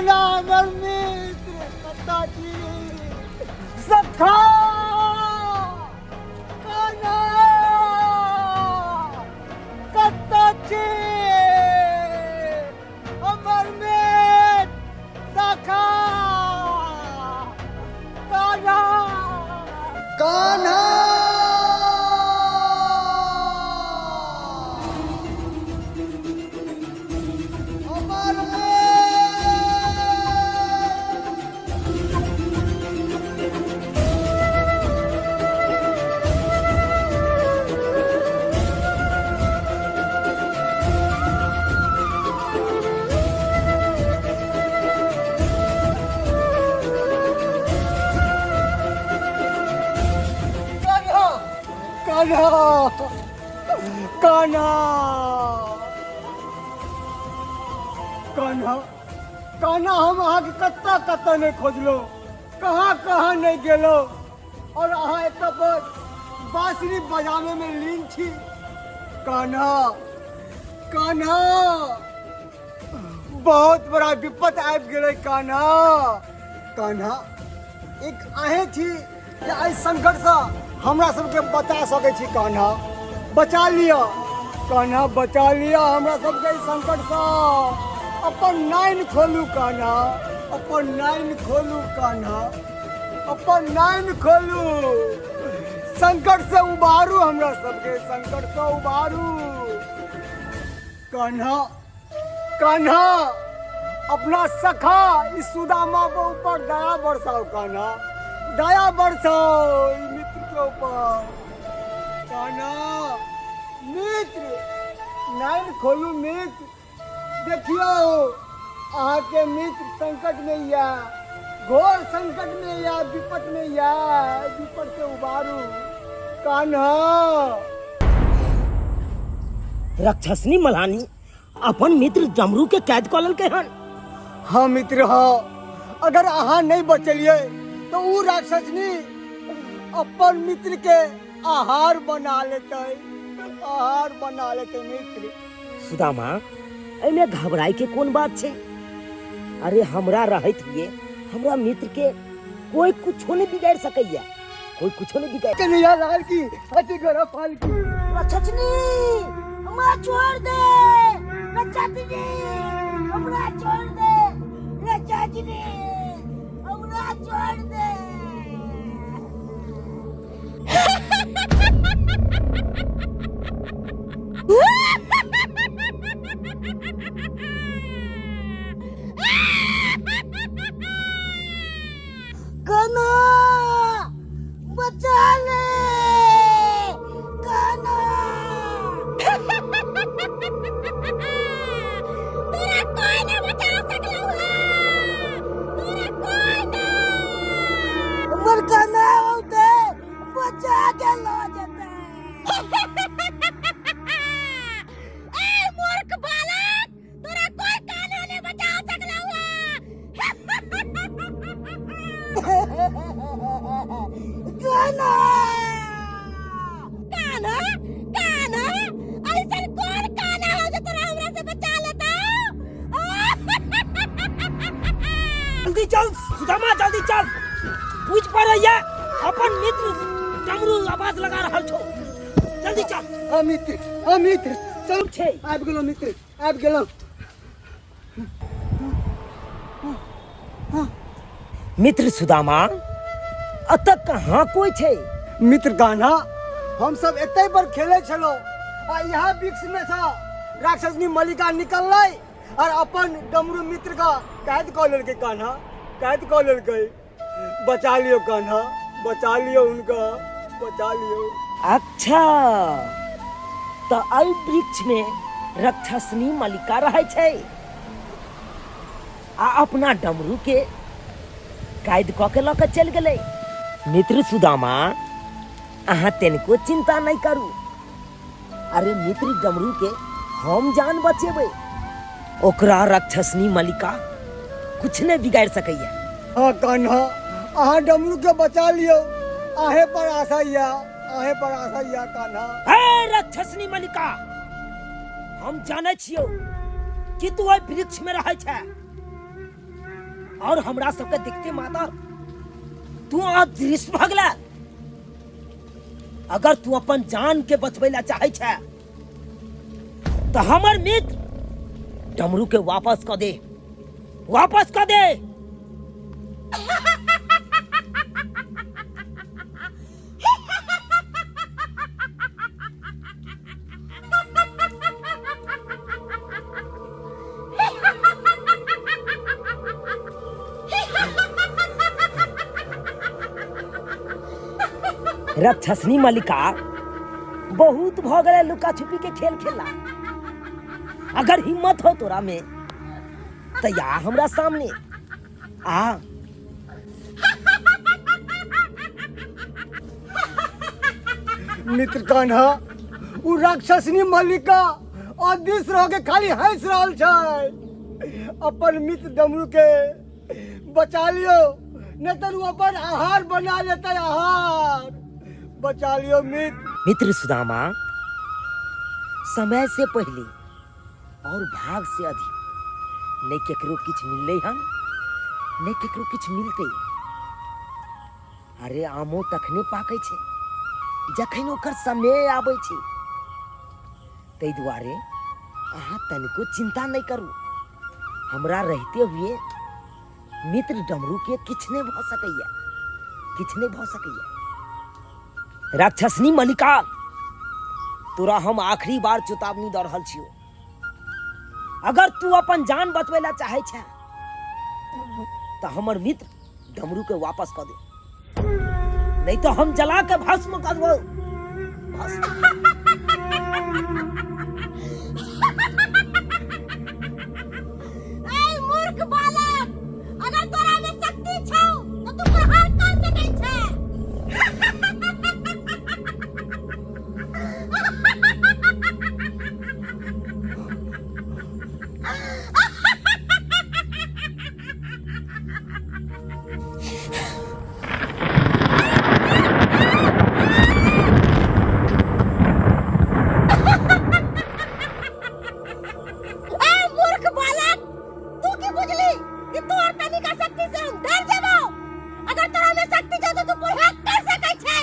कान्हा हमर मित्र कतऽ छी सखा कान्हा कतऽ छी हमर मित्र सखा कान्हा कान्हा हमर कान्हा कान्हा कान्हा कान्हा कान्हा हम अहाँके कतऽ कतऽ नहि खोजलहुँ कहाँ कहाँ नहि गेलहुँ और अहाँ एतऽ पर बाँसुरी बजाबैमे लीन छी कान्हा कान्हा बहुत बड़ा विपत आबि गेलै कान्हा कान्हा एक अहें छी जे एहि संकटसँ हमरा सबके बचा सकै छी कान्हा बचा लिअ कान्हा बचा लिअ हमरा सबके एहि संकटसँ अपन नाइन खोलू कान्हा अपन नाइन खोलू कान्हा अपन नाइन खोलू संकटसँ उबारू हमरा सबके संकटसँ उबारू कान्हा कान्हा अपना सखा ई सुदामा के ऊपर दया बरसाओ कान्हा दया बरसाओ ई मित्र के ऊपर कान्हा मित्र नाइन खोलू मित्र देखियो अहाँके मित्र संकट में या घोर संकट में या विपत में या विपत से उबारू कान्हा राक्षसनी मलानी अपन मित्र डमरू के कैद कऽ लेलकै हन। हाँ मित्र हाँ, अगर अहाँ नहीं बचलिए तो ऊ राक्षसनी अपन मित्र के आहार बना लेते, आहार बना लेते मित्र। सुदामा, एहिमे घबराई के कोन बात छै? अरे हमरा रहैत हुए हमरा मित्र के कोई कुछो नहीं बिगाड़ सकैया, कोई कुछो नहीं बिगाड़। कन्हैया लाल की अति गोरा पाल की। राक्षसनी हमरा छोड़ दे, राक्षसनी हमरा छोड़ दे, राक्षसनी हमरा छोड़ दे। कान्हा बचा ले कान्हा। तोरा कोई ना बचा सकलो है, तोरा कोई ना। हमर कान्हा होते बचा के लो जेते। ए मूर्ख बालक, तोरा कोई कान्हा नहीं बचा सकलो है। कान्हा कान्हा कान्हा ऐसन कौन कान्हा हो जो तोरा हमरा से बचा लेता? जल्दी चल सुदामा, जल्दी चल, बुझ पड़ैया अपन मित्र डमरू आवाज लगा रहल छौ, जल्दी चल। हाँ मित्र, हाँ मित्र चल छै। आबि गेलहुँ मित्र, आबि गेलहुँ। मित्र सुदामा, अतऽ कहाँ कोई छै? मित्र कान्हा, हम सब एतै पर खेलै छलहुँ आ इएह वृक्ष में सँ राक्षसनी मल्लिका निकललै और अपन डमरू मित्र का कैद कऽ लेलकै कान्हा, कैद कऽ लेलकै। बचा लियो कान्हा, बचा लियो उनका, बचा लियो। अच्छा, तऽ एहि वृक्ष में राक्षसनी मल्लिका रहै छै आ अपना डमरू के कैद कऽ के लऽ के चलि गेलै। मित्र सुदामा, अहाँ तनिको चिंता नहीं करू। अरे मित्र डमरू के हम जान बचेबै, ओकरा राक्षसनी मल्लिका कुछ नहीं बिगाड़ सकैया। हाँ कान्हा, अहाँ डमरू के बचा लियो, आहे पर आशा या, आहे पर आशा या कान्हा। हे राक्षसनी मल्लिका, हम जानै छियौ कि तू ओहि वृक्ष में रहै छै। और हमरा सबके देखते माता तू अदृश्य भऽ गेला। अगर तू अपन जान के बचबै ला चाहै छै तऽ हमर मित्र डमरू के वापस कऽ दे, वापस कऽ दे। राक्षसनी मल्लिका बहुत भ गेलै लुका छुपी के खेल खेलला। अगर हिम्मत हो तोरा में तो या हमरा सामने आ। मित्र कान्हा, उ राक्षसनी मल्लिका अदृश्य रह के खाली हंस रहल छै। अपन मित्र डमरू के बचा लियो, नहीं तो उ अपन आहार बना लेतै। आहार बचा लियो मित्र। मित्र सुदामा, समय से पहले और भाग से अधिक नहीं केकरो किछु मिललै हन, नहीं केकरो किछु मिलतै। अरे आमो तखने पाकै छै जखन ओकर समय आबै छै। ताहि दुआरे अहाँ तनिको चिंता नहीं करू, हमरा रहते हुए मित्र डमरू के किछु नहीं भऽ सकैया, किछु नहीं भऽ सकैया। राक्षसनी मल्लिका, तोरा हम आखिरी बार चेतावनी दऽ रहल छियौ, अगर तू अपन जान बचबै ला चाहै छै तऽ हमर मित्र डमरू के वापस कऽ दे, नहीं तो हम जला के भस्म कर देबौ, भस्म। ऐ मूर्ख बालक, अगर तोरा में शक्ति छौ तो तू प्रहार कर सकै छै। ए मूर्ख बालक, तू की बुझली कि तोर तनिका शक्ति से हम डर जेबौ? अगर तोरा में शक्ति छौ तो तू प्रहार कर सकै छै।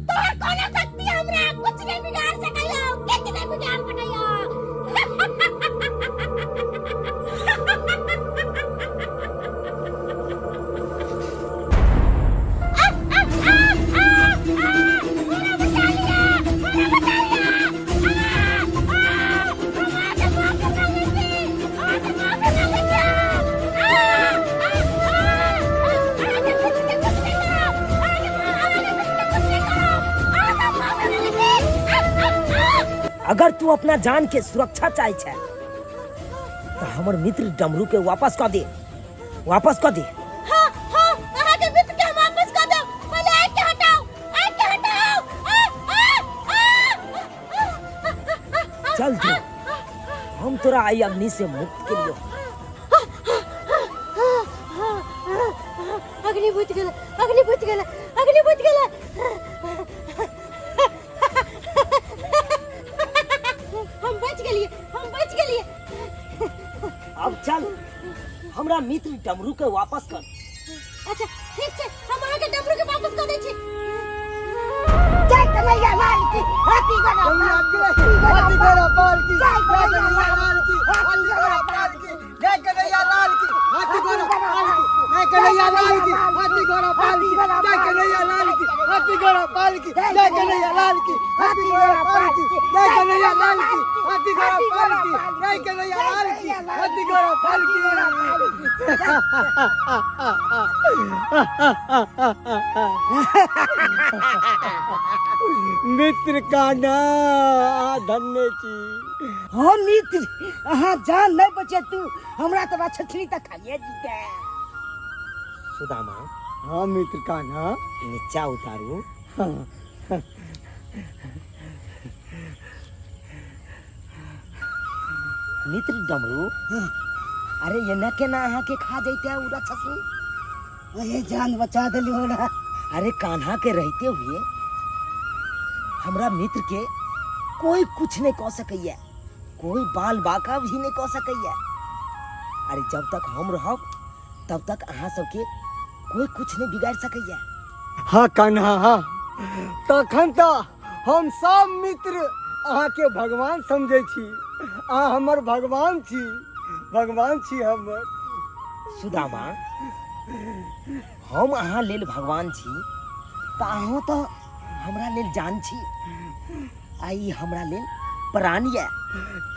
तोहर कोनो शक्ति हमरा कुछ नहीं बिगाड़ सकैया, किछ नहीं बिगाड़ सकैया। हमरा बचा लिया, हमरा बचा लिया। आ, आ, हम अहाँके माफी मांगै छी, अहाँके माफी मांगै छी। आ, आ, आ, अहाँके कुछ के कुछ नहीं करब, अहाँके अहाँके कुछ के कुछ नहीं करब, अहाँके माफी मांगै छी। आ, आ, आ। अगर तू अपना जान के सुरक्षा चाहे छै तो हमर मित्र डमरू के वापस कऽ दे, वापस कऽ दे। हाँ हाँ, अहाँके मित्र के हम वापस कऽ देब। पहिले आगि के हटाउ, आगि के हटाउ। आ, आ, आ, आ, चल तू, हम तोरा आई अग्नि से मुक्त के लिए। अग्नि बुझ गेल, अग्नि बुझ गेल, अग्नि बुझ गेल। हम बच गेलिए, हम बच गेलिए। अब चल, हमरा मित्र डमरू के वापस कर। अच्छा ठीक छै, हम अहाँके डमरू के वापस कऽ दै छी। जय कन्हैया लाल की, हाथी घोड़ा डमरू आबि गेलै, हाथी घोड़ा पाल की, जय कन्हैया लाल की, हाथी घोड़ा पाल की, जय कन्हैया लाल की, हाथी घोड़ा पाल की, जय कन्हैया लाल की, हाथी घोड़ा पाल की, जय कन्हैया लाल की, हाथी घोड़ा पाल की, जय कन्हैया लाल की, हाथी घोड़ा पाल की, जय कन्हैया लाल की, हाथी घोड़ा पाल की, जय कन्हैया लाल की, हाथी घोड़ा पाल की। मित्र कान्हा, धन्य छी। हाँ मित्र, अहाँ जान नहीं बचे तू, हमरा तो छछली तक खाइए जीते। सुदामा, हाँ मित्र कान्हा। नीचा उतारू। हाँ। मित्र डमरू, अरे एना केना अहाँ के खा जैते उ राक्षसनी? अरे जान बचा देली हमरा। अरे कान्हा के रहते हुए हमरा मित्र के कोई कुछ नहीं कह सकैया, कोई बाल बाका भी नहीं कह सकैया। अरे जब तक हम रहब तब तक अहाँ सबके कोई कुछ नहीं बिगाड़ सकैया। हाँ कान्हा, हाँ, तखन तऽ हम सब मित्र अहाँके भगवान समझै छी। अहाँ हमर भगवान छी, भगवान छी हमर। सुदामा, हम अहाँ लेल भगवान छी तऽ अहूँ तऽ हमरा लेल जान छी, आ ई हमरा लेल प्राण यऽ।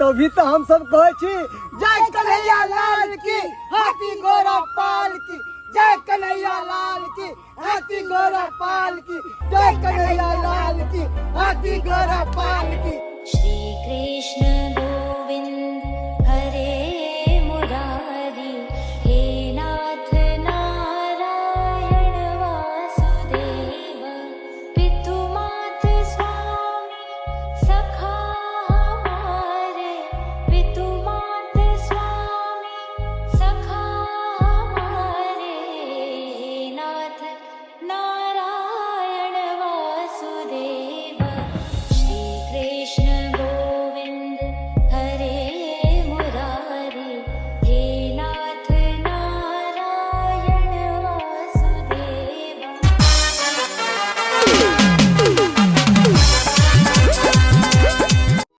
तभी तऽ हम सब कहै छी जय कन्हैया लाल की, हाथी घोड़ा पाल की, जय कन्हैया लाल की, हाथी घोड़ा पाल की, जय कन्हैया लाल की, हाथी घोड़ा पाल की।